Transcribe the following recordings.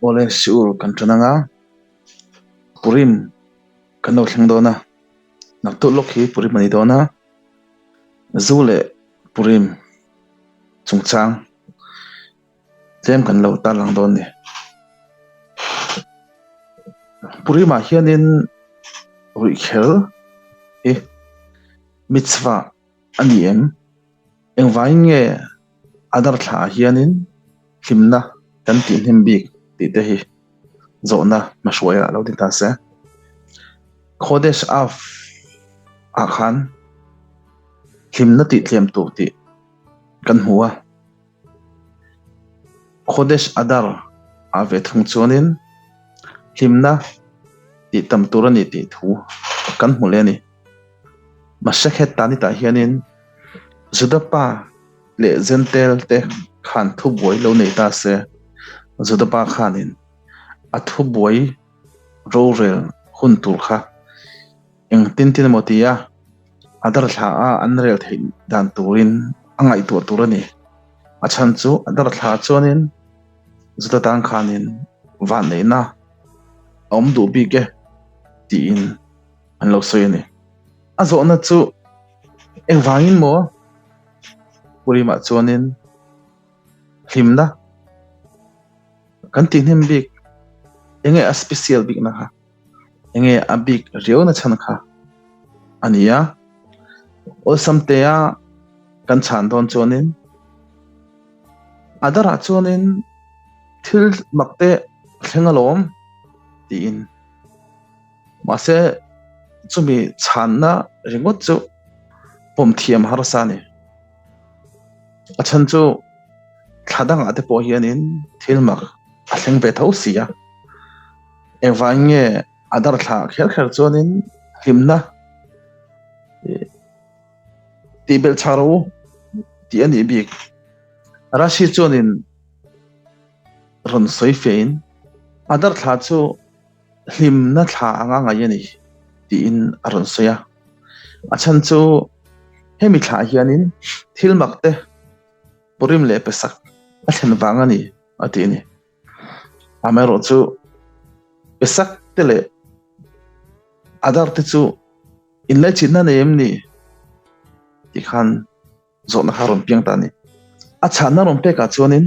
Awle siur kan ṭan anga Purim kan lo thleng dawn a, naktuk lawk hi Purim a ni dawn a, Zu leh Purim chungchang tlem kan lo tarlang dawn a ni. Purimah hianin ruihkher hi mitzvah a ni em? Engvangin nge Adar thlaah hianin hlimna kan tih hnem bik tih te hi zawhna hmahruaia a lo ti ta se. Chodesh Av ah khan hlimna tih tlem tur tih kan hmu a. Chodesh Adar ah ve thung chuanin hlimna tih tam tur a ni tih thu kan hmu leh a ni. Masakhet Tanit-ah hianin Juda pa leh Jentail te khan thubuai lo nei ta se, Juda pa khanin a thubuai rorel hun tur kha engtin tin emaw tia a darthla a an rel theih dan turin a ngaihtuah tur a ni. A chhan chu a darthla chuanin Juda tan khanin vanneihna a awm duh bik e tiin an lo sawi a ni. A zawhna chu engvangin maw Purimah chuanin hlimna kan tih hnem bik enge a special bikna kha enge a bik riauna chhan kha a ni a. Awlsam tea kan chhan dawn chuanin a darah chuanin thil mak te thleng alawm tiin. Mahse, chumi chhanna ringawt chu pawm thiam harsa a ni. A chhan chu thla dangah te pawh hianin thil mak a thleng ve tho si a. Engvangin nge a dar thla kher kher chuanin hlimna tih belh chhah rawh u tih a nih bik. Rashi chuanin rawn sawi fehin a dar thla chu hlimna thla anga ngaih a ni tiin a rawn sawi a. A chhan chu hemi thlah hianin thil mak te Purim leh Pesach a thlen vang a ni a ti a ni. Amaherawh chu Pesach te leh Adar te chu inlaichinna nei em ni tih khan zawhna kha a rawn piang ta a ni. A chhanna rawn pekah chuanin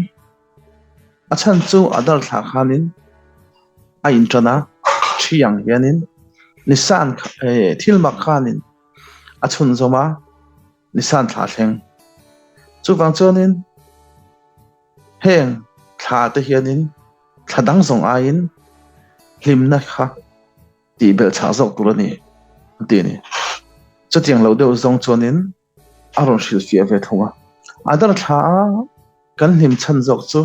a chhan chu a dar thlah khanin a inṭan a, ṭhi ang hianin Nisan thil mak khanin a chhunzawm a, Nisan thla thleng. Chuvang chuanin heng thla te hianin thla dang zawng aiin hlimna kha tih belh chhah zawk tur a ni a ti a ni. Chutiang lo deuh zawng chuanin a rawn hrilhfiah ve thung a. A dar thla a kan hlim chhan zawk chu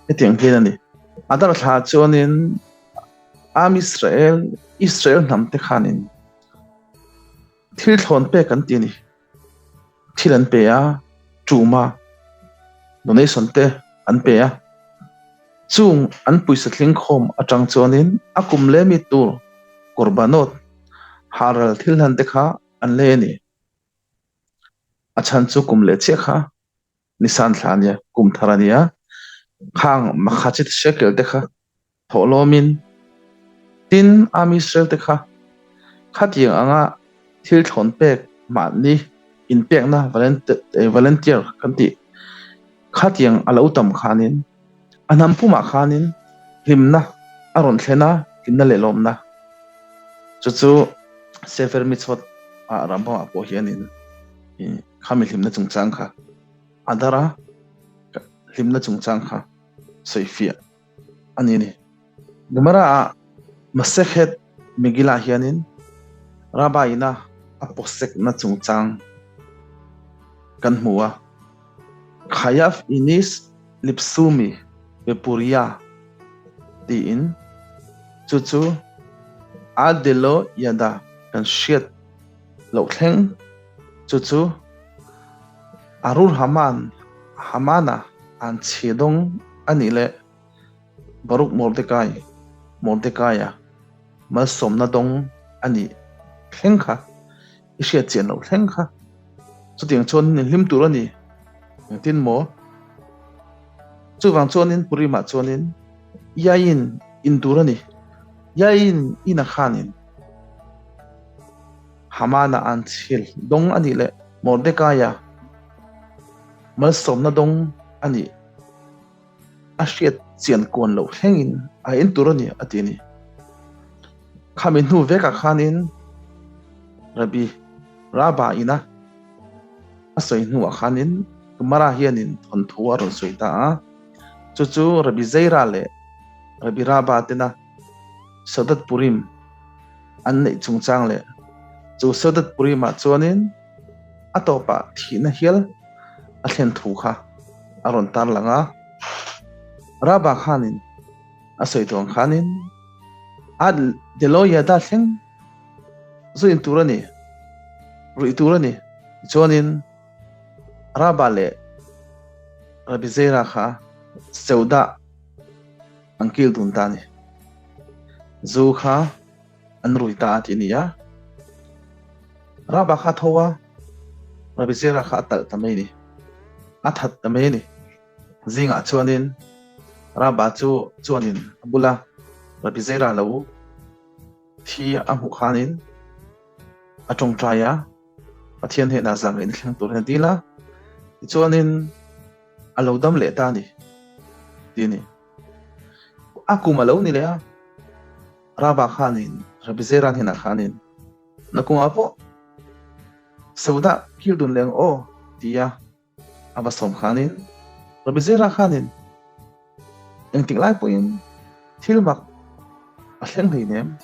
hetiang hian a ni. A dar thla chuanin Am Israel, Israel hnam te khanin thil thlawn pek an ti a ni. Thil an pe a, ṭuma donation te an pe a. Chung an pawisa tling khawm aṭang chuanin a kum leh mi tur korbanot, haral thil hlan te kha an lei a ni. A chhan chu kum leh chiah kha Nisan thla a nia, kum thar a nia. Khang makhachit shekel te kha thawhlawmin tin Am Israel te kha khatiang anga thil thlawn pek mahni inpekna volunteer kan tih khatiang a lo tam khanin a hnam pumah khanin hlimna a rawn thlen a, hlimna leh lawmna chu chu Sefer Mitzvot ah Rambam ah pawh hianin khami hlimna chungchang kha a dar a, hlimna chungchang kha sawifiah a ni a ni. Gemara ah Masechet Megillah hianin Rabbi ina a pawsekna chungchang kan hmu a, Chayav inis lipsumi bepuria tiin chu chu a delo yada kan hriat loh thleng chu chu Arur Haman Hamana an chhe dawng a nih leh Baruk Mordecai Mordecai-a malsawmna dawng a nih thleng kha i hriat chian loh thleng kha chutiang chuan in hlim tur a ni engtin maw? Chuvang chuanin Purimah chuanin. Yain in tur a ni. Yain ina khanin Hamana an chhil dawng a nih leh Mordekaia malsawmna dawng a nih a hriat chian kuan loh thlengin a en tur a ni a ti a ni. Khami hnu vekah khanin Rabbi Raba ina a sawi hnuah khanin Gemara hianin thawnthu a rawn sawi ta a. Chu chu Rabbi Zeira leh Rabbi Raba tena Seudat Purim an neih chungchang leh chu Seudat Purimah chuanin a tawpah thihna hial a thlen thu kha a rawn tarlang a. Raba khanin a sawi tuang khanin a Deloiada thleng zu in tur a ni, ruih tur a ni. Tichuanin Raba leh Rabbi Zeira kha Seudah an kil dun ta a ni. Zu kha an rui ta a tih a ni a. Raba kha a tho a, Rabbi Zeira kha a talh ta mai a ni. A that ta mai a ni. Zingah chuanin Raba chu chuanin a bula Rabbi Zeira lo thi a hmuh khanin a tawngtai a, Pathian hnenah zahngaihin thleng turin a dil a, tichuanin a lo dam leh ta a ni tih a ni. A kum a lo ni leh a, Raba khanin Rabbi Zera hnenah khanin, Na kumah pawh Saudah kil dun leh ang aw tia A va sawm khanin Rabbi Zera khanin engtik lai pawhin thil mak a thleng hlei nem.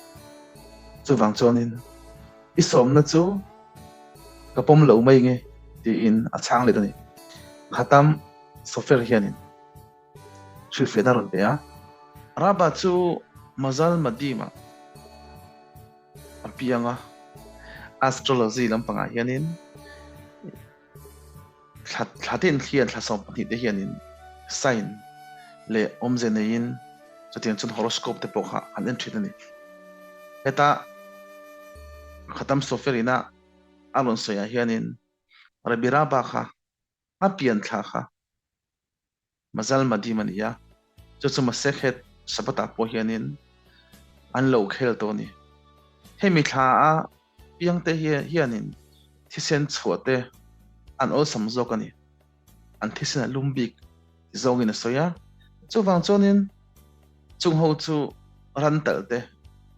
Chuvang chuanin i sawmna chu ka pawm lo mai nge tiin a chhang let a ni. Khatam Sofer hianin hrilhfiahna a rawn pe a. Rabba chu Mazal Madima a piang a, astrology lampangah hianin Thla thla te in thlian thla 12 te hianin sign leh awmze neiin chutiang chuan horoscope te pawh kha an en thin a ni. Heta Khatam Sofer ina a rawn sawiah hianin Rabbi Rabba kha a pian thla kha Mazal Madim a ni a, chu chu Masechet Sabbath ah pawh hianin an lo khel tawh a ni. Hemi thla a piangte hianin thisen chhuah te an awlsam zawk a ni. An thisen a lum bik ti zawngin a sawi a, chuvang chuanin chung ho chu ran talh te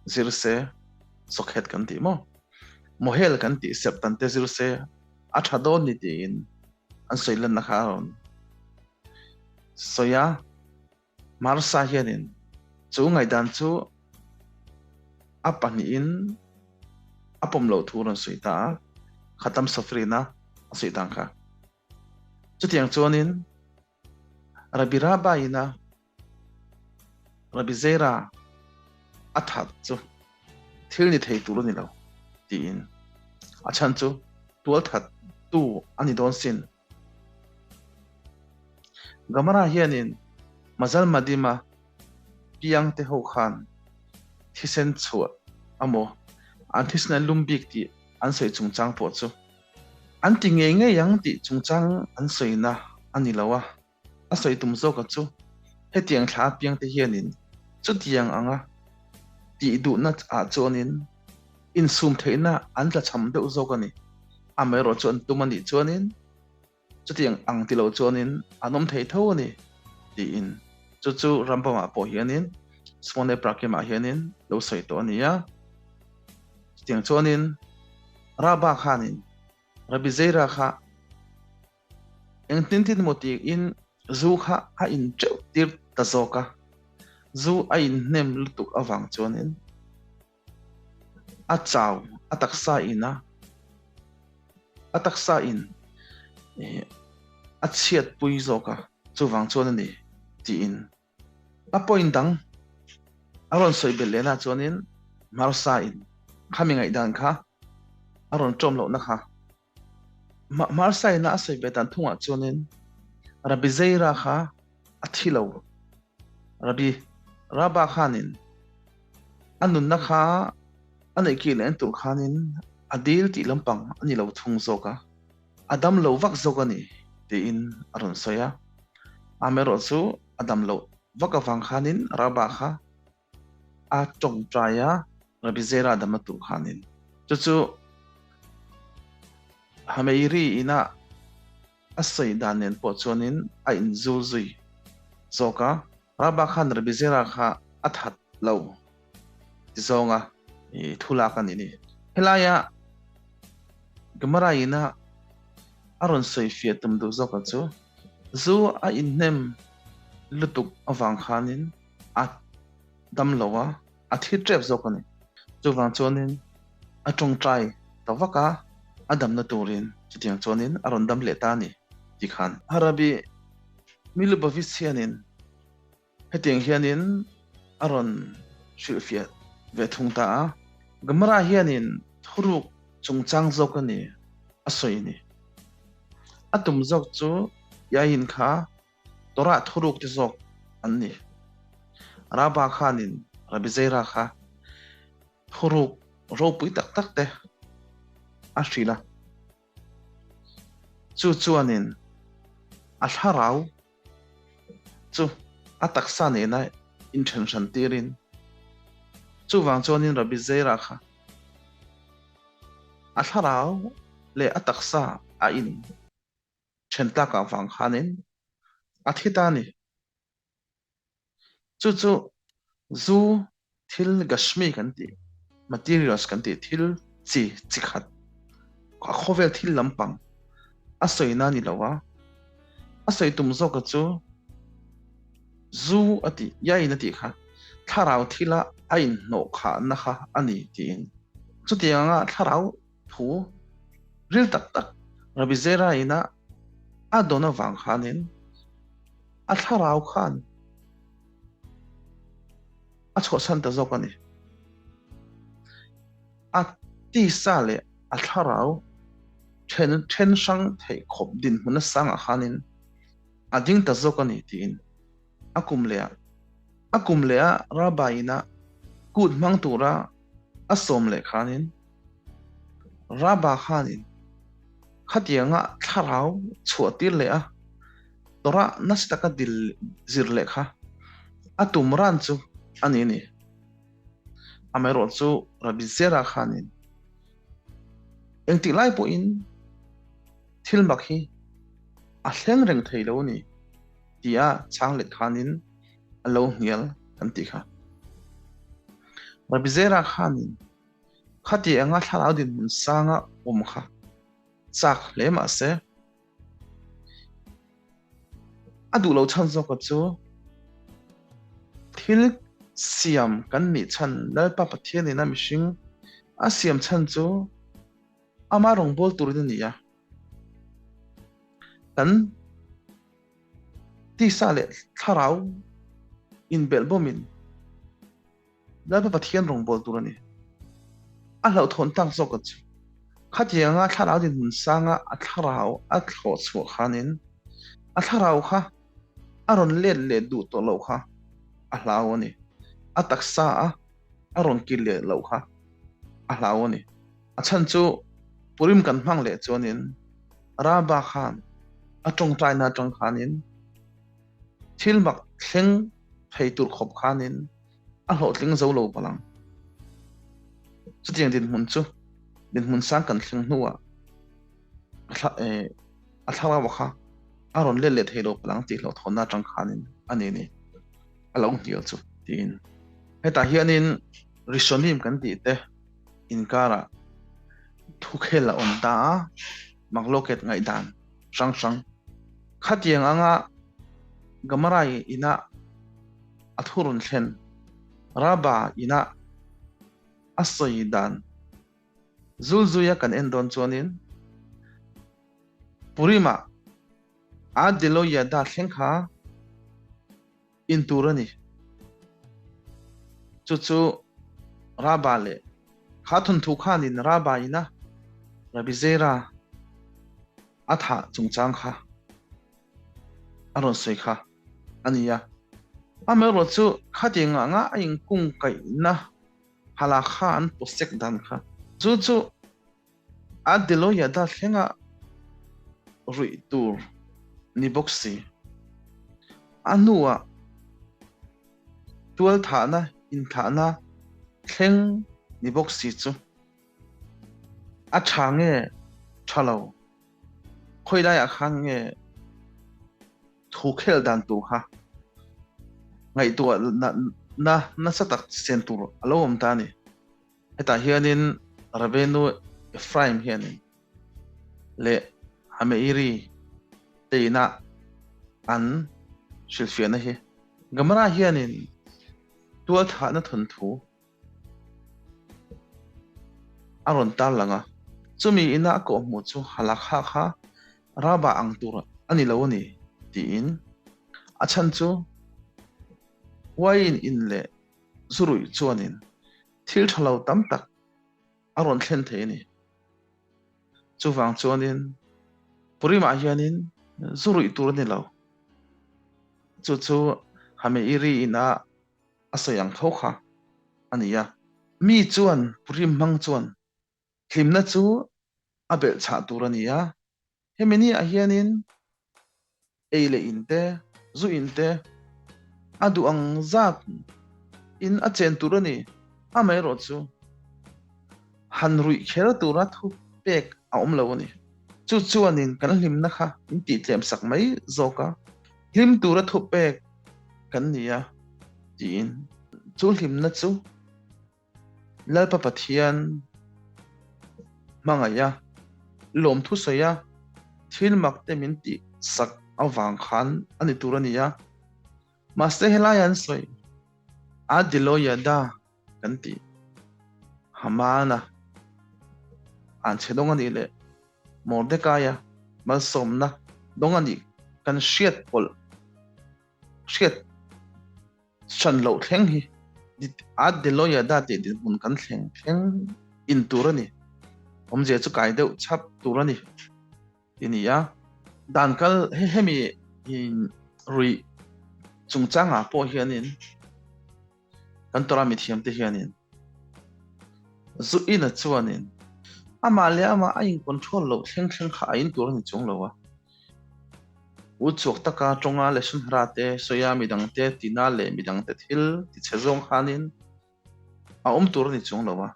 zir se sawkhet kan tih maw? Mohel kan tih serhtan te zir se a tha dawn ni tiin an sawi lanna kha a rawn sawi a, Marsa hianin chu ngaihdan chu a pahnihin a pawm loh thu a rawn sawi ta a, Khatam Sofrina a sawi dan kha. Chutiang chuanin Rabbi Rabba ina Rabbi Zera a that chu thil ni thei tur a ni lo tiin a chhan chu tual that tu a ni dawn sin. Gamara hianin Mazal Madima piang te ho khan thisen chhuah amaw an thisen a lum bik tih an sawi chungchang pawh chu an ti ngei ngei ang tih chungchang an sawina a ni lo a. A sawi tum zawka chu hetiang thla apiang te hianin chutiang anga tih duhna ah chuanin insum theihna an tla cham deuh zawk a ni. Amaherawh chu an tum a nih chuanin chutiang ang ti lo chuanin an awm thei tho a ni tiin chu chu Rambam-ah pawh hianin Smone Prakim-ah hianin lo sawi tawh a ni a. Chutiang chuanin Rabba khanin Rabbi Zeira kha Engtin tin maw tiin zu kha a in teuh tir ta zawk a, zu a in hnem lutuk avang chuanin a chau a taksa in a, a taksa in a chhiat pui zawk a, chuvang chuan a ni tiin A point dang a rawn sawi belh lehna chuanin Marsa in khami ngaihdan kha a rawn ṭawm lohna kha Marsa ina a sawi ve dan thungah chuanin Rabbi Zeira kha a thi lo. Rabbi Rabba khanin a nunna kha a neih kir leh tur khanin a dil tih lampang a ni lo thung zawk a. A dam lo vak zawk a ni, tiin a rawn sawi a. Amaherawhchu a dam loh. Vak avang khanin Rabba kha a tawngtai a, Rabbi Zera dam a tur khanin. Chu chu Hameiri ina a sawi dan nen pawh chuanin a inzul zui zawk a, Rabba khan Rabbi Zera kha a that lo ti zawnga thu lak a ni ni. Helaia Gemara ina a rawn sawi fiah tum duh zawka chu Zu a inhnem lutuk avang khanin a dam lo a, a thi tep zawk a ni. Chuvang chuanin a tawngtai ta vak a, a damna turin chutiang chuanin a rawn dam leh ta a ni ti khan. Harabi Milubavitch hianin Hetiang hianin a rawn hrilhfiah ve thung ta a, Gemara hianin thuruk chungchang zawk a ni a sawi ni. A tum zawk chu Yain kha Torah thuruk te zawk an ni. Raba khanin Rabbi Zeira kha thuruk ropui tak tak te a hrilh a. Chu chuanin a thlarau chu a taksa nena inthen hran tirin, chuvang chuanin Rabbi Zeira kha a thlarau leh a taksa a in then tlak avang khanin a thi ta a ni. Chu chu zu thil gashmi kan tih, materials kan tih thil chi chi khat, a khawvel thil lampang a sawi na ni lo a, a sawi tum zawka chu zu a tih, yain a tih kha thlarau thila a inhnawh khahna kha a ni tiin. Chutianga thlarau thu ril tak tak Rabbi Zera ina a dawn avang khanin a thlarau khan a chhuahsan ta zawk a ni. A tisa leh a thlarau then then hrang theih khawp dinhmun a sangah khanin a ding ta zawk a ni tiin a kum leh a a kum leh a Rabbi ina kut hmang tura a sawm leh khanin Rabba khanin khatianga thlarau chhuah tir leh a Torah nasa taka dil zir leh kha a tum ran chu a ni a ni. Amaherawhchu Rabbi Zera khanin engtik lai pawhin thil mak hi a thleng reng thei lo a ni tia chhang let khanin a lo hnial kan tih kha. Rabbi Zera khanin khati anga thlarau dinhmun sanga awm kha chak hle mah se, a duh lo chhan zawka chu thil siam kan nih chhan Lalpa Pathian ina mihring a siam chhan chu ama rawngbâwl turin a ni a. Kan tisa leh thlarau inbelh bawmin Lalpa Pathian rawngbâwl tur a ni. A hlauhthawn tak zawk a chu. Khatianga thlarau dinhmun sanga a thlarau a thlawh chhuah khanin a thlarau kha a rawn let leh duh tawh loh kha a hlau a ni. A taksa a a rawn kil leh loh kha a hlau a ni. A chhan chu Purim kan hmang leh chuanin Raba khan a tawngtaina atang khanin thil mak thleng thei tur khawp khanin a hlawhtling zo lo palang. Chutiang dinhmun chu dinhmun sang kan thleng hnuah a thlarau kha a rawn let leh thei lo palang tih hlawhthawnna atang khanin a ni ni a lo hnial chu tiin. Hetah hianin Rishonim kan tih te inkarah thukhel a awm ta a, Makloket ngaihdan hrang hrang. Khatiang anga Gamarai inah a thu rawn thlen, Rabba inah a sawi dan zulzuia kan en dawn chuanin Purim-ah a Deloiada thleng kha in tur a ni. Chu chu Rabba leh kha thawnthu khanin Rabba ina Rabbi Zera a thah chungchang kha a rawn sawi kha a ni a. Amaherawh chu khatiang anga a inkungkaihna halakha an pawsek dan kha chu chu A Deloiada thlenga ruih tur ni bawk si. A hnuah Tualthahna, inthlahna thleng ni bawk si chu a tha nge tha lo? Khawi laiah khan nge thu khel dan tur kha ngaihtuah na nasa tak sen tur a lo awm ta a ni. Hetah hianin Rabenu Ephraim hianin leh Hameiri te inah an hrilhfiahna hi Gemara hianin tualthahna thawnthu a rawn tarlang a, chumi ina a kawhhmuh chu Halakha kha Raba ang tur a ni lo a ni tiin a chhan chu uaiin in leh zuruih chuanin thil tha lo tam tak a rawn thlen thei a ni. Chuvang chuanin Purimah hianin zu ruih tur a ni lo. Chu chu Hameiri ina a sawi ang tho kha a ni a. Mi chuan Purim hmang chuan hlimna chu a belh chhah tur a ni a. Hemi ni ah hianin ei leh in te, zu in te a duh ang zat in a chen tur a ni. Amaherawh chu han ruih kher tura thu pek a awm lo a ni. Chu chuanin kan hlimna kha min tihtlem sak mai zawk a, hlim tura thu pek kan ni a tiin chu hlimna chu Lalpa Pathian hmangaih a, lawmthu sawi a, thil mak te min tih sak avang khan a ni tur a ni a. Mahse helai an sawi a Diloyada kan tih Hamana an chhe dawng a nih leh Mordekaia malsawmna dawng a nih kan hriat pawlh hriat Hran loh thleng hi a Deloyada tih dinhmun kan thleng thleng in tur a ni. Awmzia chu kai deuh chhap tur a ni ti ni a. Dan kal hemi ruih chungchangah pawh hianin kan Torah mithiamte hianin zu ina chuanin amah leh amah a in control loh thleng thleng kha a in tur a ni chung lo a. U chhuak taka tawnga leh sunhara te sawi a midangte tina leh midangte thil ti chhe zawng khanin a awm tur a ni chung lo a.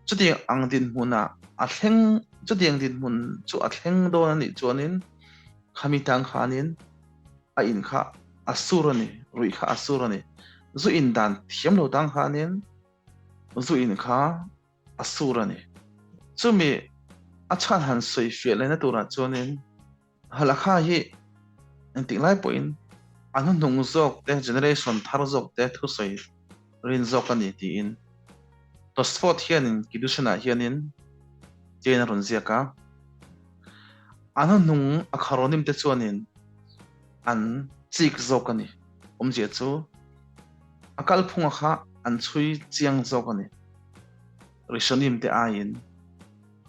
Chutiang ang dinhmuna a thleng chutiang dinhmun chu a thleng dawn a nih chuanin khami tang khanin a in kha a sur a ni, ruih kha a sur a ni. Zu in dan thiam lo tang khanin zu in kha a sur a ni. Chumi a chhan han sawi fiah lehna turah chuanin Halakha hi engtik lai pawhin a hnuhnung zawk te, generation thar zawk te thusawi rin zawk a ni tiin Tosfot hianin Kiddushin-ah hianin chain a rawn ziak a. A hnuhnung Akharonim te chuanin an chik zawk a ni. Awmzia chu a kalphunga kha an chhui chiang zawk a ni. Rishonim te aiin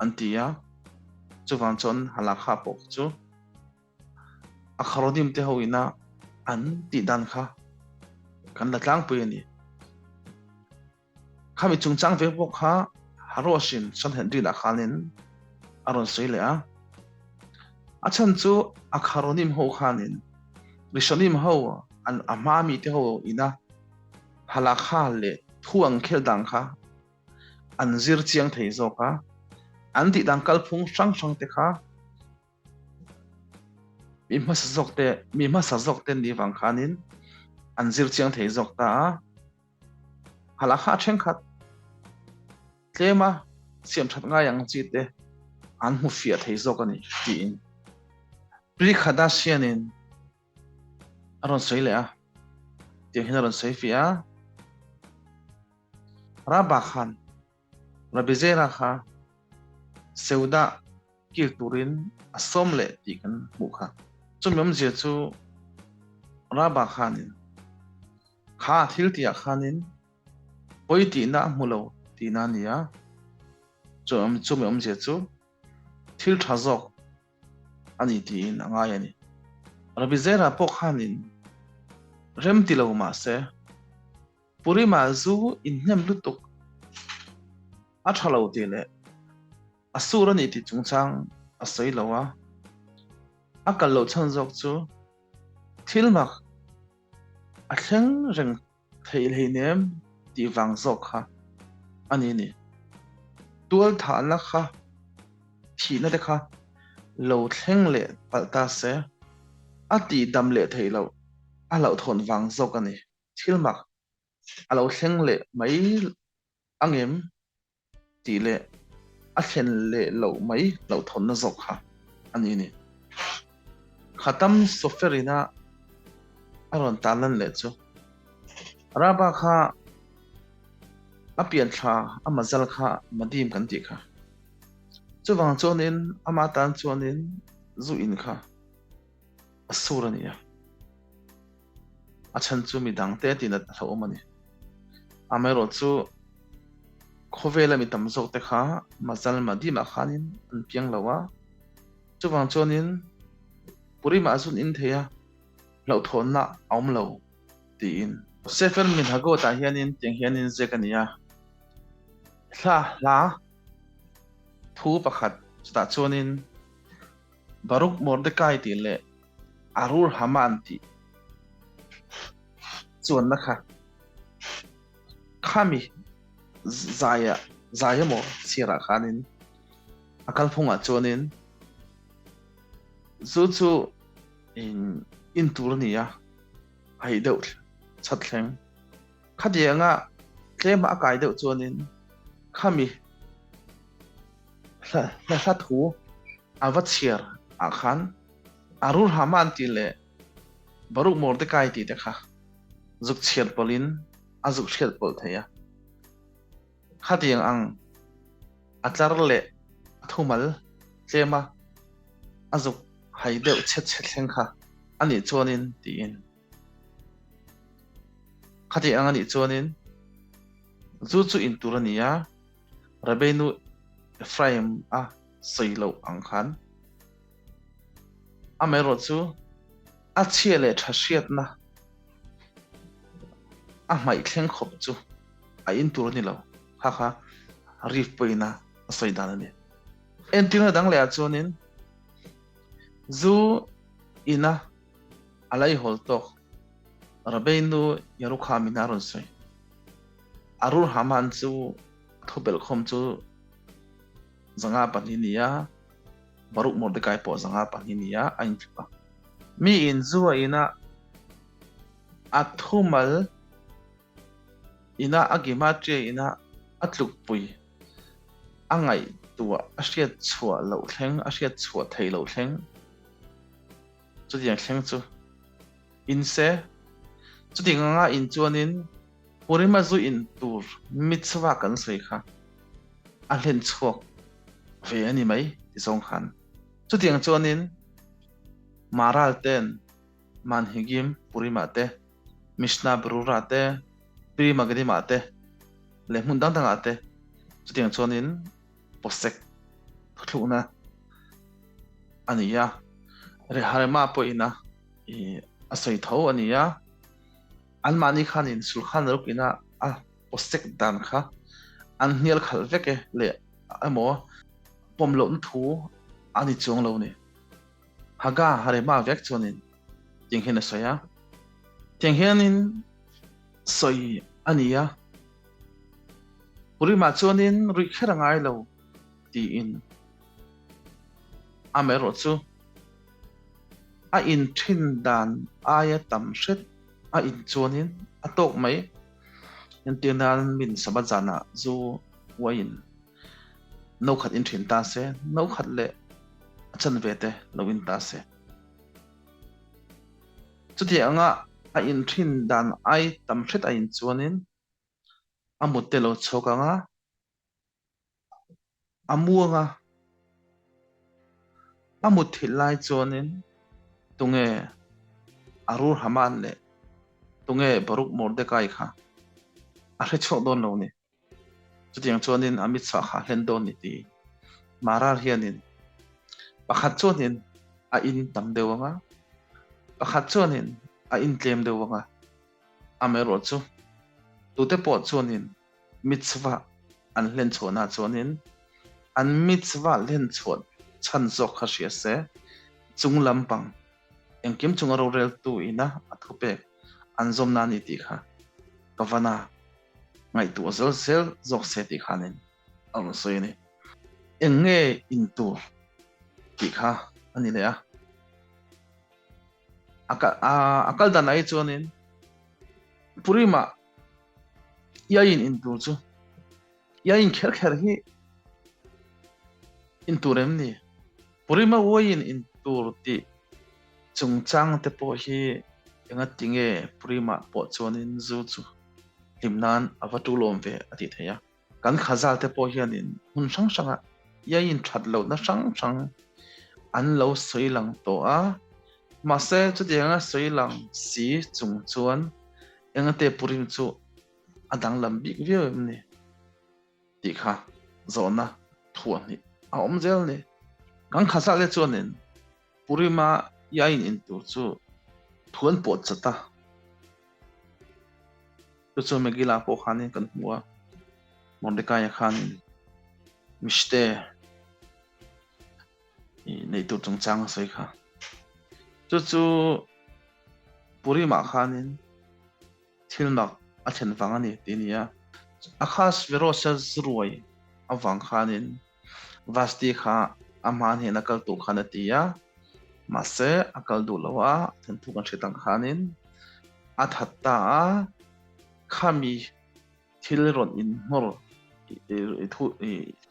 an ti a, chuvang chuan Halakha pawh kha chu Akharonim te ho ina an tih dan kha kan la tlangpui a ni. Khami chungchang ve pawh kha Haroshin Sanhedrin ah khanin a rawn sawi leh a. A chhan chu Akharonim ho khanin Rishonim ho an a hma mi te ho ina Halakha leh thu ang khel dan kha an zir chiang thei zawk a, an tih dan kalphung hrang hrang te kha mi hmasa zawk te mi hmasa zawk te ni vang khanin an zir chiang thei zawk ta a. Halakha thenkhat tlema siam that ngai ang chi te an hmu fiah thei zawk a ni tiin Pri Khadashian-in a rawn sawi leh a, tiang hian a rawn sawi fiah a. Rabba khan Rabbi Zera kha Seudah kil turin a sawm leh tih kan hmuh kha. Chumi awmzia chu Rabba khanin kha thil tihah khanin pawi tihna a hmu lo tihna a ni a, chumi awmzia chu thil tha zawk a ni tiin a ngai a ni. Rabbi Zera pawh khanin rem ti lo mah se, Purima zu inhnem lutuk a tha lo tih leh a sur a ni tih chungchang a sawi lo a, a kal loh chhan zawk chu thil mak a thleng reng. theih hleinem tih vang zawk kha a ni ni. Tual thahna kha thihna te kha lo thleng leh palh ta se a tih dam leh theih loh a hlauhthawn vang zawk a ni. Thil mak a lo thleng leh mai angem tih leh a thlen leh loh mai hlauhthawnna zawk kha a ni ni. Khatam Sofer ina a rawn tarlan leh chu Raba kha a pian thla a mazal kha Madim kan tih kha. Chuvang chuanin ama tan chuanin zu in kha a sur a ni a. A chhan chu midangte tinat a hlauhawm a ni. Amaherawhchu, khawvela mi tam zawkte kha Mazal Madimah khanin an piang lo a, chuvang chuanin Purimah zun in thei a, hlauhthawnna a awm lo tiin. Sefer Minhagot-ah hianin tiang hianin ziak a ni a, Hla hla thu pakhat chutah chuanin Baruch Mordecai tih leh Arur Haman tih chuanna kha khami zaia zai emaw chhiarah khanin a kalphungah chuanin chu chu in in tur a ni a, a hei deuh chhat thleng. Khatianga tlema a kai deuh chuanin khami hla hla thu a va chhiar ah khan Arur Haman tih leh Baruch Mordecai tih te kha zuk chhiar pawlhin a zuk hriat pawlh thei a. Khatiang ang a tlar leh a thumal tlema a zuk hai deuh chhet chhet thleng kha a nih chuanin tiin. Khatiang ang a nih chuanin zu chu in tur a ni a, Rabbeinu Ephraim-a sawi loh ang khan amaherawhchu a chhia leh tha hriatna a hmaih thleng khawp chu a in tur a ni lo. Kha kha Rif pawhin a sawi dan a ni. Entirna dang lehah chuanin zu ina a laihawl tawk Rabbeinu Yerukham-in a rawn sawi. Arur Haman chu thubelhkhawm chu 502 ni a, Baruch Mordecai pawh 502 ni a, a intluk a. Mi in zu a ina a thumal ina a gematria ina a tlukpui a ngaihtuah a hriat chhuah loh thleng a hriat chhuah theih loh thleng Chutiang thleng chu in se. Chutiang anga in chuanin Purima zu in tur mitzvah kan sawi kha a hlen chhuak ve a ni mai ti zawng khan. Chutiang chuanin Maral ten Manhigim Purima te, Mishnah Berurah te, Pri Megadimah te leh hmun dang dangah te chutiang chuanin Posek thuthlukna a ni a, Reharema pawhin a a sawi tho a ni a, anmahni khanin Sulkhan Rukina a posek dan kha an hnial khalh vek e leh emaw pawm lohna thu a ni chuang lo ni. Haga Harema vek chuanin tiang hian a sawi a, tiang hianin sawi a ni a. Purimah chuanin ruih kher a ngai lo tiin amaherawhchu a inthin dan aia tam hret a in chuanin a tawk mai. Entir nan min Sabbath zanah zu uaiin no khat in thin ta se, no khat leh a chanve te lo in ta se. Chutiang anga a inthin dan ai tam hret a in chuanin a mut te lo chhuak ang a, a mu ang a, a mut thilh lai chuanin tunge Arur Haman leh tunge Baruch Mordecai kha a hre chhuak dawn lo ni. Chutiang chuanin a mitchhuah kha a hlen dawn ni ti Maral hianin pakhat chuanin a in tam deuh ang a, pakhat chuanin a in tlem deuh ang a, amaherawhchu tute pawh chuanin mitzvah an hlen chhuahna chuanin an mitzvah hlen chhuah chhan zawk kha hria se, chung lampang engkim chunga roreltu ina a thupek an zawmna a ni tih kha. Ka van a ngaihtuah zel zel zawk se tih khanin a rawn sawi a ni. Eng nge in tur tih kha a ni leh a. A kal dan ah hi chuanin Purimah iaiin in tur chu iaiin kher kher hi in tur em ni? Purima uaiin in tur tih chungchang te pawh hi engati nge Purima pawh chuanin zu chu hlim nan a va tul awm ve a tih theih a. Kan khazal te pawh hianin hmun hrang hrangah iaiin that lohna hrang hrang an lo sawi lang tawh a, mahse chutianga sawi lang si chung chuan engate Purim chu a danglam bik viau em ni? Tih kha zawhna thuahhnih a awm zel a ni. Kan khazal te chuanin Purima iaiin in tur chu thu an pawh chat a, chu chu Megillah pawh khanin kan hmu a, Mordecai-a khanin Mishte neih tur chungchang a sawi kha. Chu chu Purimah khanin thil mak a thlen vang a ni tih a ni a. Ahasuerus-a zuruai avang khanin Vashti kha a hma hnena kal tur khan a ti a, mahse a kal duh lo a, a thanthu kan hriat ang khanin a that ta a, khami thil rawn inhnawr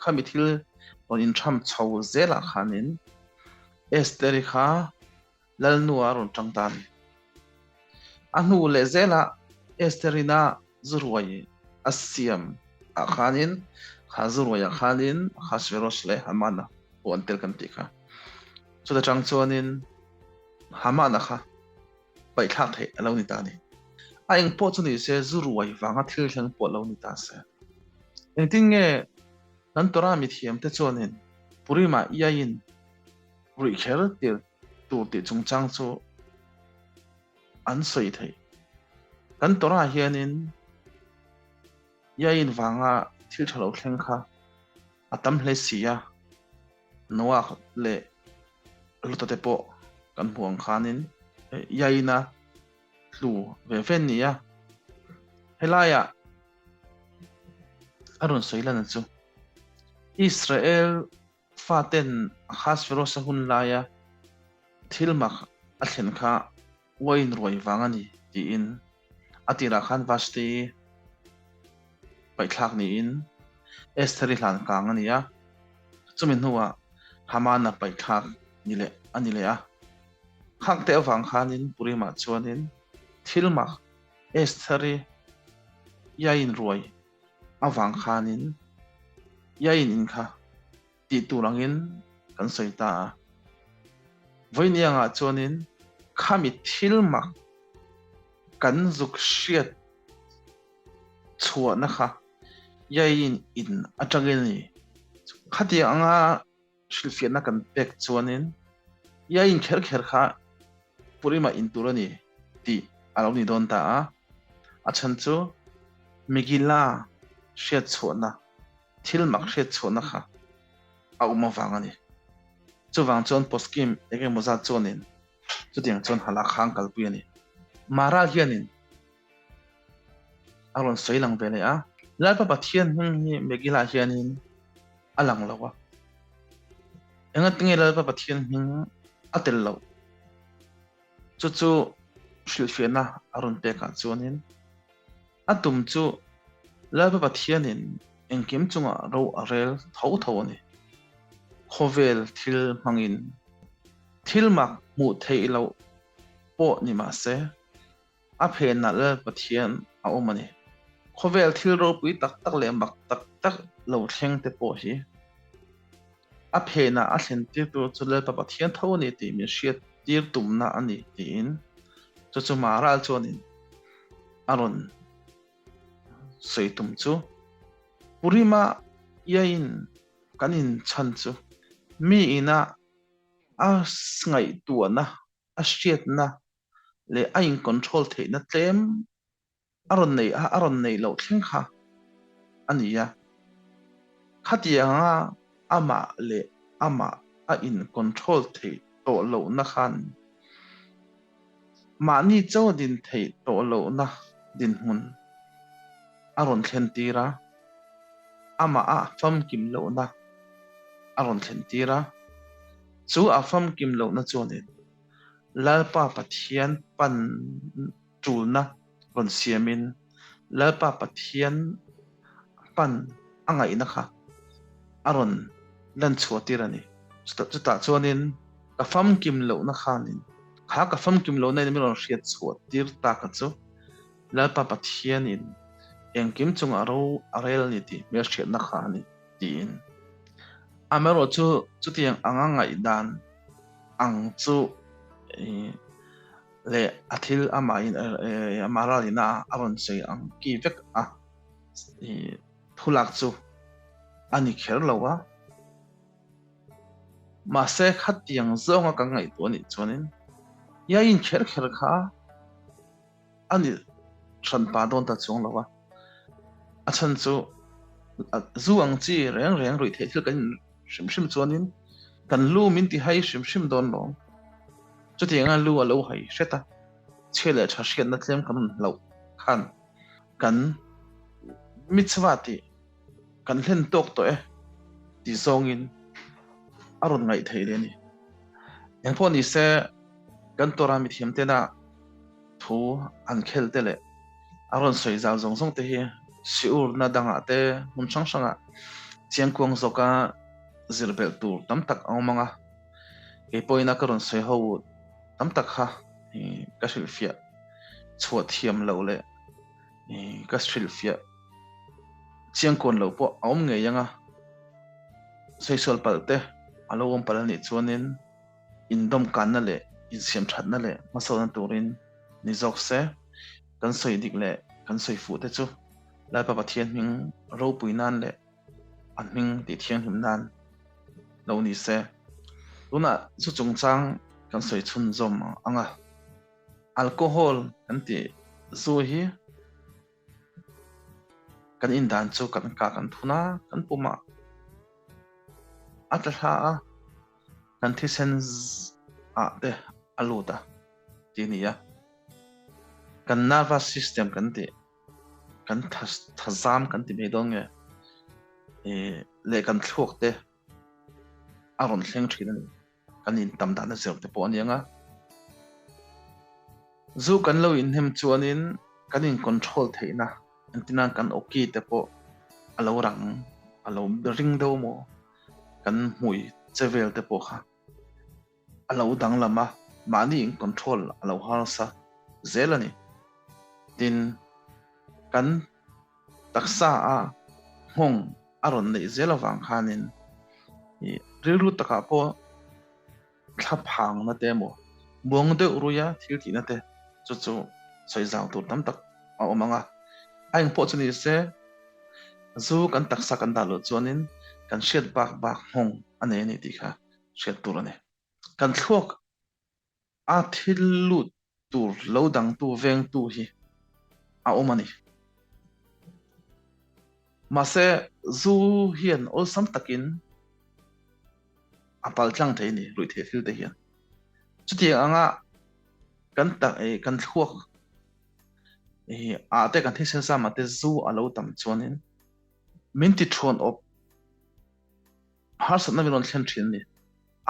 khami thil rawn inthram chho zelah khanin Esther-i kha Lalnu a rawn tang ta a ni. A hnu leh zelah Esther-ina zuruai a siam ah khanin kha zuruai ah khanin Ahasuerus leh Haman-a pawh an tel kan tih kha. Chuta tang chuanin Haman-a kha paihthlak theih a lo ni ta a ni. A eng pawh chu ni se zuruai vanga thil thleng pawh lo ni ta se. Engtin nge kan Torah mithiamte chuanin Purim-ah iaiin Ruih kher tir tur tih chungchang chu an sawi thei. Kan Torah hianin Iain vanga thil tha lo thleng kha a tam hle si a, Noah leh Lota te pawh kan hmuh ang khanin Iain-a tlu ve ve an ni a. Helaiah a rawn sawi lan chu Israel Faten Ahasuerus-a hun laia thil mak a thlen kha uain ruai vang a ni tiin a tirah khan Vashti paihthlak niin Estheri hlan kang a ni a, chumi hnuah Hamana paihthlak ni leh a ni leh a. Khangte avang khanin Purimah chuanin thil mak Estheri iain ruai avang khanin iain in kha tih tur angin kan sawi ta a. Vawiiniangah chuanin khami thil mak kan zuk hriat chhuahna kha iain in atangin a ni. Khatiang anga hrilhfiahna kan pek chuanin iain kher kher kha Purima in tur a ni tih a lo ni dawn ta a. A chhan chu Megillah hriat chhuahna, thil mak hriat chhuahna kha a awm avang a ni. Chuvang chuan poskim eng emaw zat chuanin chutiang chuan halakha an kalpui a ni. Mara hianin a rawn sawi lang ve leh a. Lalpa Pathian hming hi Megillah hianin a lang lo a. Engatinge Lalpa Pathian hming a tel loh? Chu chu hrilhfiahna a rawn pekah chuanin a tum chu Lalpa Pathianin engkim chungah ro a rel tho tho a ni. Khawvel thil hmangin thil mak hmuh theih loh pawh ni mah se, A phenah Lal Pathian a awm a ni. Khawvel thil ropui tak tak leh mak tak tak lo thleng te pawh hi a phenah a thlen tir tur chu Lalpa Pathian tho a ni tih min hriat tir tumna a ni tiin chu chu Maral chuanin a rawn sawi tum chu Purima iaiin kan inchhan chu mi ina a ngaihtuahna a hriatna leh a in control theihna tlem a rawn nei a, a rawn neih loh thleng kha a ni a. Khatianga amah leh amah a in control theih tawh lohna khan mahni cho din theih tawh lohna dinhmun a rawn thlen tir a, amah a famkim lohna a rawn thlen tir a, chu a famkim lohna chuanin Lalpa Pathian pan tulna rawn siamin Lalpa Pathian pan a ngaihna kha a rawn lan chhuah tir a ni. Chutah chuanin ka famkim lohna khanin kha ka famkim lohna in min rawn hriat chhuah tir ta kha chu Lalpa Pathianin engkim chungah ro a rel a ni tih hmelhriatna kha a ni tiin. Amaherawhchu chutiang anga ngaihdan ang chu leh a thil amahin ama ralina a rawn sawi ang ki vek a thulak chu a ni kher lo a. Mahse khatiang zawnga kan ngaihtuah anih chuanin Iain kher kher kha a ni hranpa dawn ta chuang lo a. A chhan chu zu ang chi reng reng ruih theih thil kan in hrim hrim chuanin kan lu min ti hai hrim hrim dawn lo. Chutianga lu a lo hai hret a, chhia leh tha hriatna tlem kan rawn hlauh khan kan mitzvah tih kan hlen tawk tawh e tih zawngin a rawn ngaih theih leh a ni. Engpawh ni se kan Torah mithiam tena thu an khel te leh a rawn sawi zau zawng zawng te hi siurna dangah te hmun hrang hrangah chiangkuang zawka zir belh tur tam tak a awm ang a, kei pawhin a ka rawn sawi ho tam tak kha ka hrilhfiah chhuah thiam loh leh ka hrilhfiah chiangkuan loh pawh a awm ngei ang a, sawisawlh palh te a lo awm palh a nih chuanin. Indawmkanna leh insiamthatna leh hmasawhna turin ni zawk se, kan sawi dik leh kan sawi fuh te chu Lalpa Pathian hming ropui nan leh a hming tih thianghlim nan lo ni se. Tunah chu chungchang kan sawi chhunzawm ang a, alcohol kan tih zu hi kan indan chu kan kah kan thun a, kan pumah a tla thla a. Kan thisen ah te a lut a tih a ni a, kan nervous system kan tih kan thazam kan ti mai dawn nge ih leh kan thluak te a rawn thleng thin a ni, kan intam dan a zir te pawh a ni ang a, zu kan lo inhnem chuanin kan in control theihna entirnan kan awki te pawh a lo rang a lo ring deuh maw. Kan hmui che vel te pawh kha a lo danglam a, mahni in control a lo harsa zel a ni. Tin, kan taksa a nghawng a rawn neih zel avang khanin ih rilru takah pawh thla phangna te emaw muang deuh ruia thil tihna te chu chu sawi zau tur tam tak a awm ang a, a engpawh chu ni se zu kan taksa kan dah loh chuanin kan hriat bak bak nghawng a nei a ni tih kha hriat tur a ni. Kan thluak a thil lut tur lo dangtu vengtu hi a awm a ni. Mahse, zu hian awlsam takin a pal tlang thei a ni, ruihtheih thil te hian. Chutiang anga kan tak eh kan thluak eh ah te kan thisen sam ah te zu a lo tam chuanin min ti thuan awp harsatna min rawn thlen thin a ni.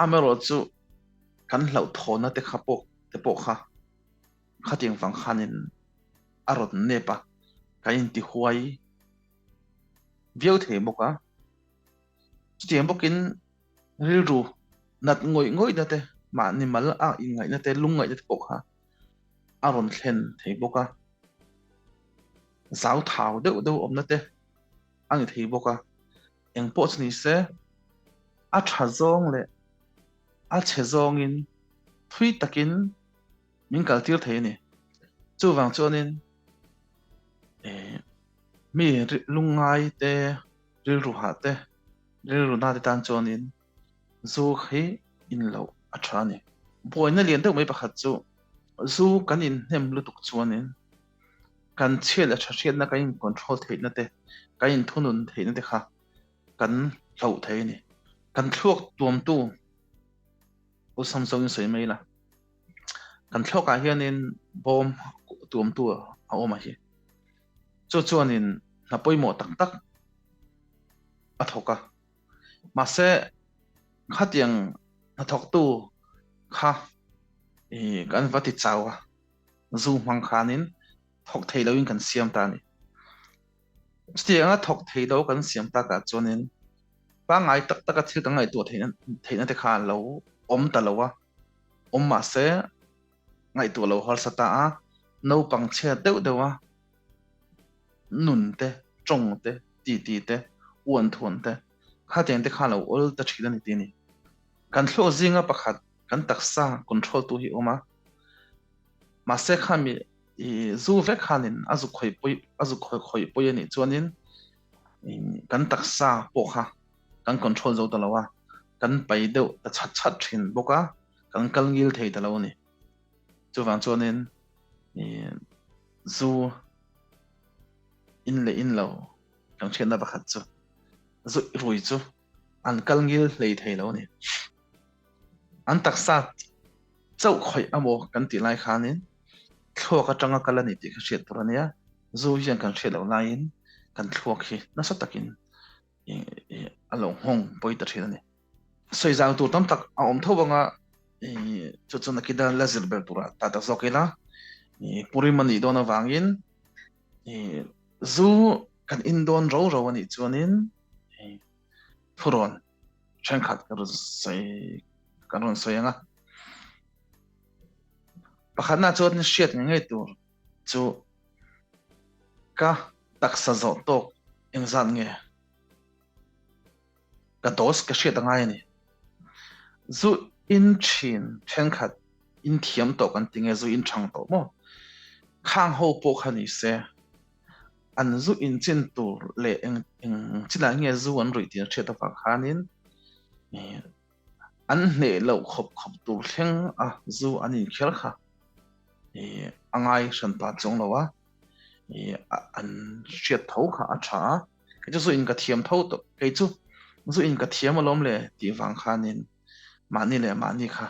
Amaherawh chu kan hlauhthawnna te kha pawh te pawh kha khatiang vang khanin a rawn nep a, kan intihuai viau thei bawk a. Chutiang bawkin rilru nat ngawih ngawihna te, mahni mal a inngaihna te, lungngaihna te pawh kha a rawn thlen thei bawk a. Zauthau deuh deuh awmna te a ni thei bawk a. Engpawh chu ni se, a tha zawng leh a chhe zawngin thui takin min kaltir thei a ni. Chuvang chuanin mi lungngai te, rilru hah te, rilru na te tan chuanin zu hi in loh a tha a ni. Buaina lian deuh mai pakhat chu zu kan inhnem lutuk chuanin kan chhiat leh tha hriatna kan in control theihna te, kan in thunun theihna te kha kan hloh thei a ni. Kan thluak tuamtu awlsam zawngin sawi mai ila, kan thluakah hianin bawm tuamtu a awm a hi. Chu chuanin. Hna pawimawh tak tak a thawk a. Mahse, khatiang hnathawktu kha kan va ti chau a, zu hmang khanin thawk thei loin kan siam ta a ni. Chutianga thawk thei lo kan siam takah chuanin pangngai tak taka thil kan ngaihtuah theihna te kha a lo awm ta lo a, awm mahse ngaihtuah lo harsa ta a, naupang chhiat deuh deuh a nun te, tawng te, titi te, uan thuan te khatiang te kha lo awl ta thin a ni tih a ni. Kan thluak zinga pakhat kan taksa control tu hi a awm a, mahse khami i zu vek khanin a zu khawih pawi a zu khawih khawih pawi a nih chuanin kan taksa pawh kha kan control zo ta lo a, kan pai deuh ta chat chat thin bawk a, kan kal ngil thei ta lo a ni. Chuvang chuanin i zu in leh in lo kan hriatna pakhat chu zu rui chu an kal ngil hlei thei lo a ni. An taksa chauh khawih amaw kan tih lai khanin thluak atanga kal a ni tih kha hriat tur a nia. Zu hian kan hriat loh laiin kan thluak hi nasa takin a lo nghawng pawi ta thin a ni. Sawi zau tur tam tak a awm tho anga chu chu nakina la zir ber tura ta ta zawk ila Purim a nih dawn avangin zu kan in dawn ro ro a nih chuanin thurawn thenkhat ka rawn sawi kan rawn sawi ang a. Pakhatna chuan hriat ngei ngei tur chu ka taksa zawh tawk engzat nge ka dose ka hriat angai a ni. Zu in thin thenkhat in thiam tawh kan ti nge zu in thang tawh maw? Khang ho pawh kha ni se an zu in chin tur leh eng eng chinah nge zu an ruih tih an hriat avang khanin an hneh loh khawp khawp tur thleng a zu an inkher kha a ngai hran ta chuang lo a, an hriat tho kha a tha a, kei chu zu in ka thiam tho tawh kei chu zu in ka thiam alawm le tih vang khanin mahni leh mahni kha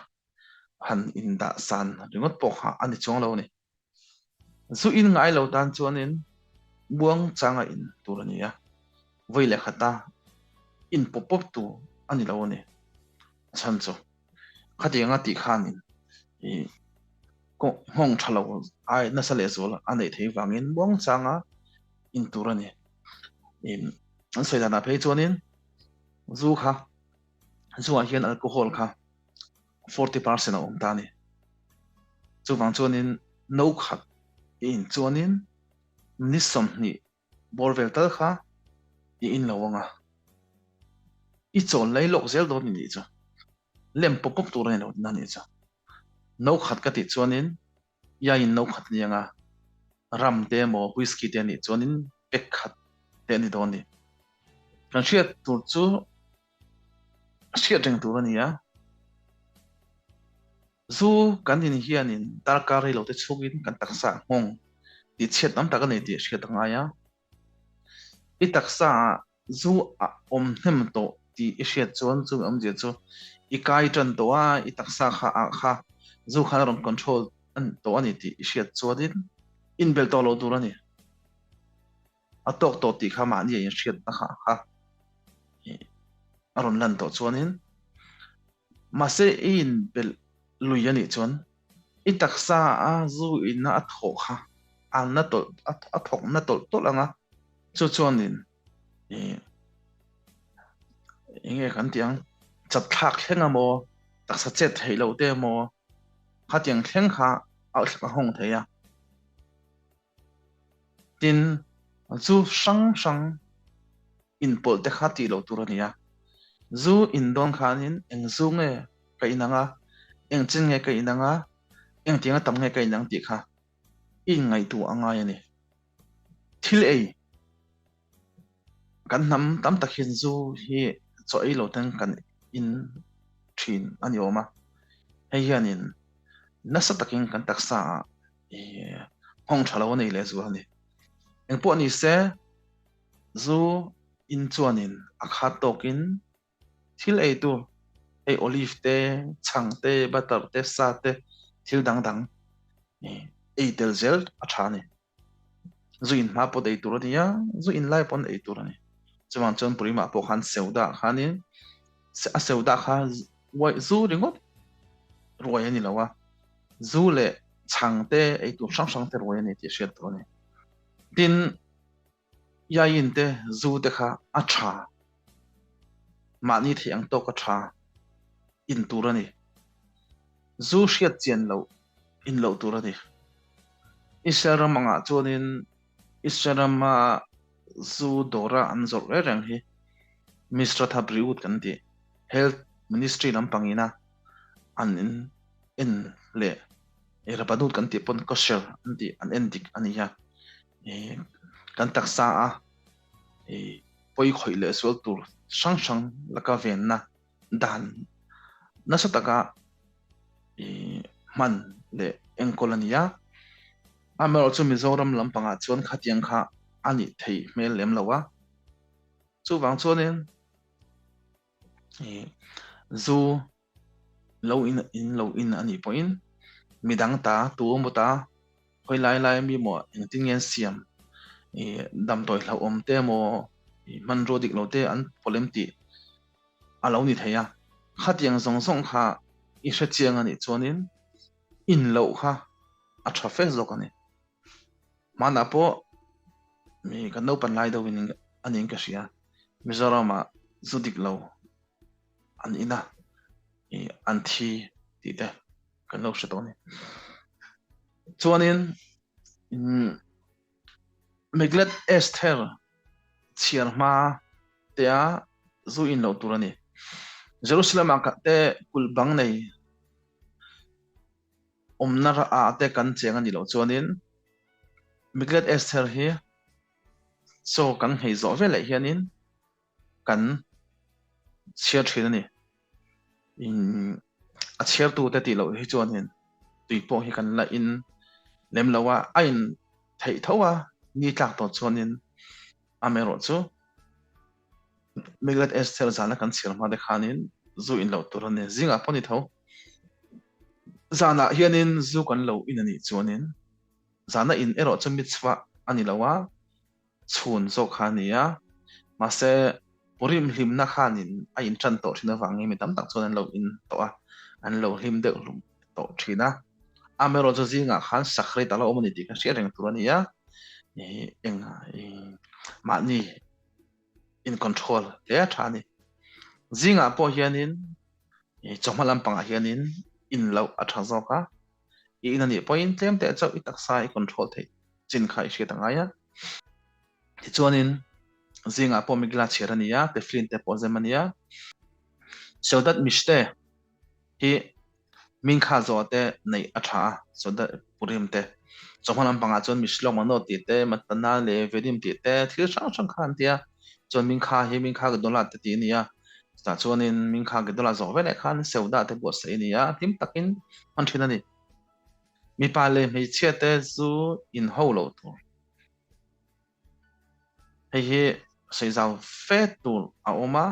han indah san ringawt pawh kha a ni chuang lo a ni. Zu in ngai lo tan chuanin buang changa in tur a ni a, vawi leh khata in pawp pawp tu a ni lo a ni. A chhan chu khatianga tih khanin ih nghawng tha lo ai nasa leh zual a neih theih vangin buang changa in tur a ni. Ih an sawi danah phei chuanin zu kha zu ah hian alcohol kha 40% a awm ta a ni. Chuvang chuanin no khat i in chuanin ni 20 bawr vel tal kha i in lo ang a, i chawl lei lawk zel dawn i nih chu. Lem pawp pawp tur a ni lo tihna a nih chu. No khat ka tih chuanin ia in no khat ni ang a, rum te emaw whisky te a nih chuanin pack khat te a ni dawn a ni. Kan hriat tur chu hriat reng tur a ni a, zu kan in hianin darkar rei lo te chhungin kan taksa a nghawng tih chhiat tam tak a nei tih hriat a ngai a. I taksa ah zu a awm hnem tawh tih i hriat chuan chumi awmzia chu i kai tan tawh a, i taksa kha ah kha zu khan a rawn control tawh a ni tih i hriat chuanin inbelh tawh lo tur a ni. A tawk tawh tih kha mahni a inhriatna kha kha a rawn lan tawh chuanin mahse i inbelh lui a nih chuan i taksa a zu inna a thawh kha a na tawlh a thawk na tawlh tawlh ang a, chu chuanin ih eng nge kan tih ang chat thlak thleng emaw taksa chet theih loh te emaw khatiang thleng kha a hawng thei a. Tin, zu hrang hrang inpawlh te kha tih loh tur a ni a. Zu in dawn khanin eng zu nge ka in ang a, eng chin nge ka in ang a, engtianga tam nge ka in ang tih kha i inngaihtuah a ngai a ni. Thil ei kan hnam tam tak hian zu hi chaw ei lo ten kan in thin a ni awm a. Hei hianin nasa takin kan taksa ah nghawng tha lo a nei leh zual a ni. Engpawh ni se, zu in chuanin a khat tawkin thil ei tur, hei olive te, chhang te, butter te, sa te, thil dang dang ei tel zel a tha a ni. Zu in hma pawt ei tur a ni a, zu in lai pawn ei tur a ni. Chuvang chuan Purimah pawh khan seudah khanin a seudah kha uaih zu ringawt ruai a ni lo a, zu leh chhang te ei tur hrang hrang te ruai a ni tih hriat tur a ni. Tin, Iaiin te zu te kha a tha, mahni theih ang tawk a tha in tur a ni. Zu hriat chian loh in loh tur a ni. Israel ram angah chuanin Israel rama zu dawra an zawrh reng reng hi Misratha Briut kan tih, Health Ministry lampangina an in en leh Rabanut kan tih pawn kosher an tih an en dik a ni a. Kan taksa a pawi khawih leh sual tur hrang hrang laka venna dan nasa taka hman leh enkawl a ni a. Amaherawhchu Mizoram lampangah chuan khatiang kha a nih theih hmel lem lo a. Chuvang chuanin zu lo in in lo in a nih pawhin midang ta tu emaw ta hawi lai lai ami emaw engtin nge an siam ih damdawi hlauhawm te emaw ih hmanrua dik lo te an pawlh em tih a lo ni thei a, khatiang zawng zawng kha i hrechiang a nih chuanin in loh kha a tha fe zawk a ni. Hmanah pawh mi kan naupan lai deuhin a niin ka hria Mizoramah zu dik lo an in a, ih an thi tih te kan lo hre tawh a ni. Chuanin umm Meglet Esther chhiar hma tea zu in loh tur a ni. Jerusalem ah te kulh bang nei awmna ah te kan cheng a nih loh chuanin Meglet Esther hi chaw kan nghei zawh veleh hianin kan chhiar thin a ni. A chhiartute tih loh hi chuanin tui pawh hi kan la in lem lo a, a in theih tho a, ni tlak tawh chuanin amaherawh chu Meglet Esther zana kan chhiar hma te khanin zu in loh tur a ni. Zingah pawh ni tho. Zanah hianin zu kan lo in a nih chuanin zana in erawh chu mitzvah a ni lo a, chhun zawk kha a ni a, mahse Purim hlimna khanin a inṭan tawh ṭhin avangin mi tam tak chuan an lo in tawh a, an lo hlim deuh hlum tawh ṭhin a. Amaherawhchu chu zingah khan Sakrit a lo awm a ni tih kha hriat reng tur a ni a, eng mahni in control hle a ṭha a ni. Zingah pawh hianin chawhma lampangah hianin in loh a ṭha zawk a, i in a nih pawhin tlem teh chauh i taksa i control theih chin kha i hriat a ngai a. Tichuanin zingah pawh Migla chhiar a ni a, Teflin te pawh zem a ni a. Seudat Mishte hi Mingkha zawh te neih a tha a, Seudat Purim te. Chawhma lampangah chuan Mishlok Manot tih te, Matana leh Vedim tih te thil hrang hrang kha an ti a. Chuan Mingkha hi Mingkha Gedola te tih a ni a. Chutah chuanin Mingkha Gedola zawh veleh khan Seudah te buatsaih a ni a, hlim takin hman thin a ni. Mipa leh hmeichhia te chu inho loh tur. Hei hi sawi zau fe tur a awm a,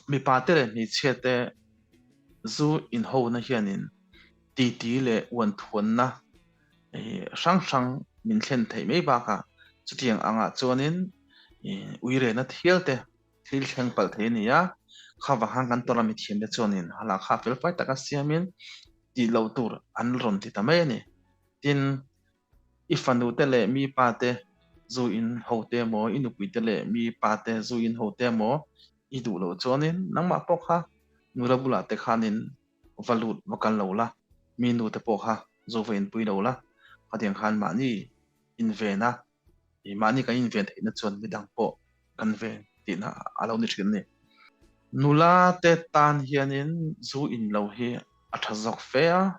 mipa te leh hmeichhia te zu inhona hianin titi leh uanthuanna hrang hrang min thlen theih mai bakah chutiang angah chuanin uirena thial te thil thleng palh thei a ni a, kha vang khan kan tawrh a mithiam te chuanin hala kha fel fai taka siamin tih loh tur an rawn ti ta mai a ni. Tin, i fanu te leh mi pa te zu in ho te emaw, i nupui te leh mi pa te zu in ho te emaw i duh loh chuanin nangmah pawh kha nula bulah te khanin va lut va kal lo la, mi nu te pawh kha zu va inpui lo la, khatiang khan mahni inven a, Mahni kan inven theihna chuan midang pawh kan ven tihna a lo ni thin a ni. Nula te tan hianin zu in lo hi a tha zawk fe a,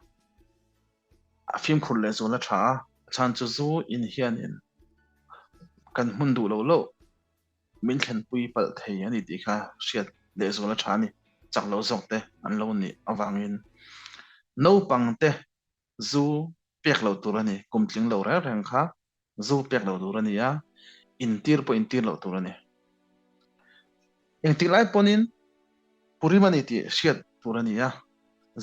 a fimkhur leh zual a tha a, a chhan chu zu in hianin kan hmun duh loh loh min thlenpui palh thei a ni tih kha hriat leh zual a tha a ni. Chak lo zawk te an lo nih avangin naupang te zu pek loh tur a ni, kum tling lo reng reng kha zu pek loh tur a ni a, intir pawh intir loh tur a ni. Engtik lai pawnin Purim a ni tih hriat tur a ni a,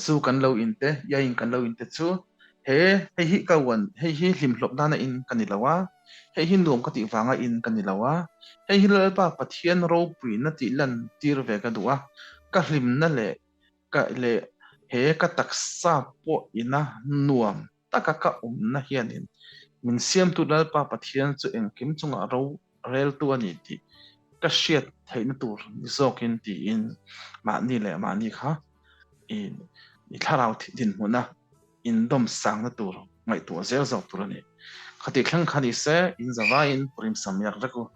zu kan lo in te, iaiin kan lo in te chu He hei hi ka uan, hei hi hlimhlawp nana in ka ni lo a, hei hi nuam ka tih vanga in ka ni lo a, hei hi Lalpa Pathian ropuina tih lan tir ve ka duh a, ka hlimna leh ka leh he ka taksa pawh ina nuam taka ka awmna hianin min siamtu Lalpa Pathian chu engkim chungah ro reltu a ni tih ka hriat theihna tur ni zawkin tiin mahni leh mahni kha i i thlarau dinhmuna indawm sangna tur ngaihtuah zel zawk tur a ni. Khatih thleng kha ni se, in zavaiin Purim sam yak vek u.